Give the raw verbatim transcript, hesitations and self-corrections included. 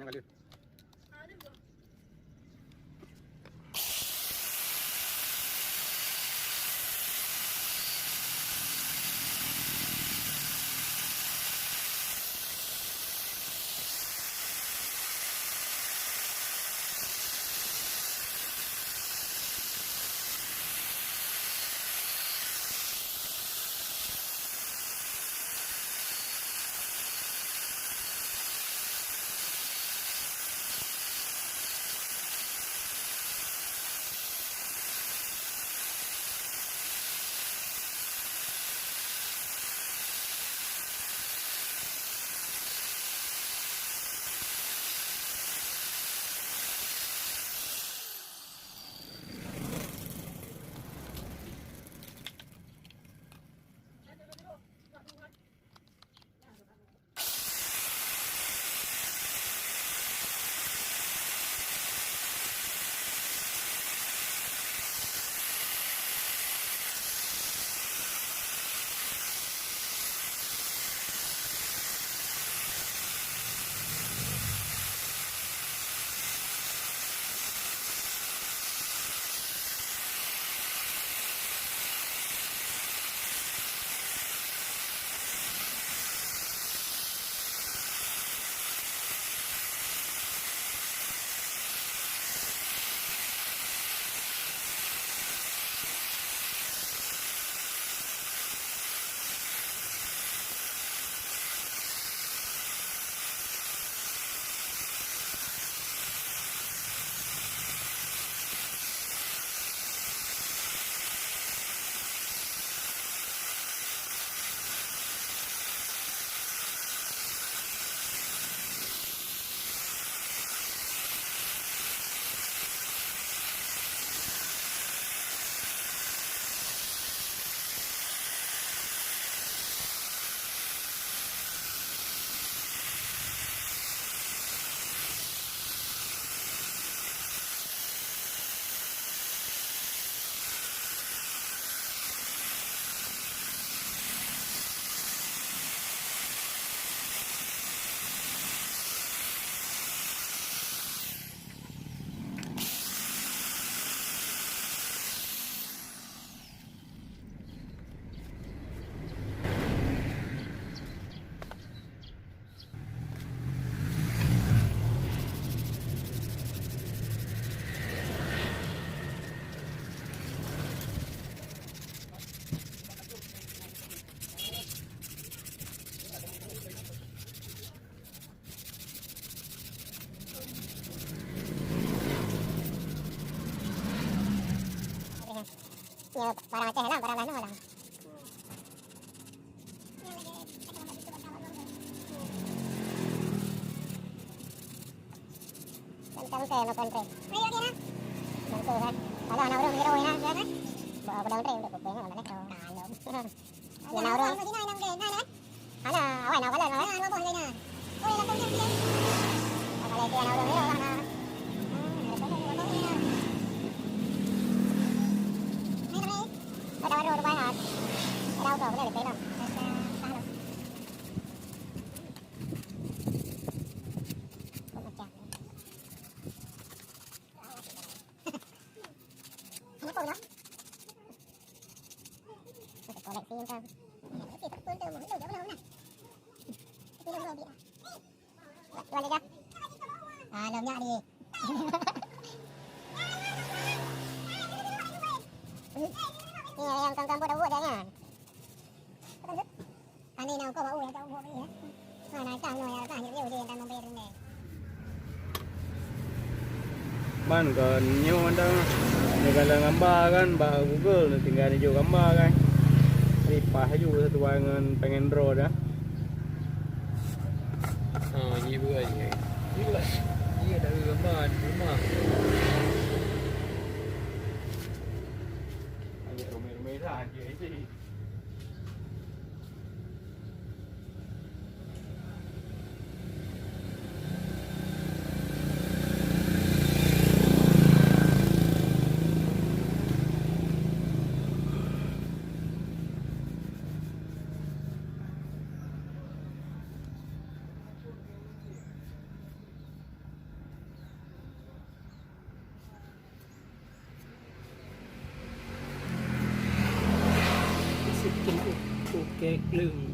Nyoe barang Aceh lah, barang laén lah. Tangkai-tangkai makan teh. Bangko kan. Kalau anak ureueng hiroe inan kan. Bawa pedang teh untuk kuping kan. Kalau. Anak ureueng. Hana, awai na kalon, awai. Hana, dua boh lagèe nyan. Oh, yang lapan jam dia. Kalau dia na ureueng dia, orang na. Ada baru, ada bayar. Ada auto, boleh, boleh, boleh. Macam. Kenapa ulang? Koleksi kan. Koleksi tak pun tu, tu tak pernah. Tapi nak ambil. Tuan lega. Ah, lam nyak ni. Ni yang kampung dah buat dah kan. Ban kon nyoe dah, nyoe dalam gambar kan, bak Google tinggal nijok gambar kan. Ripah laju satu ngon pengen draw dah. Ha, iya bukan. Iya, iya dah gambar di rumah. Hanya rumah-rumah dah, dia isi. Leueng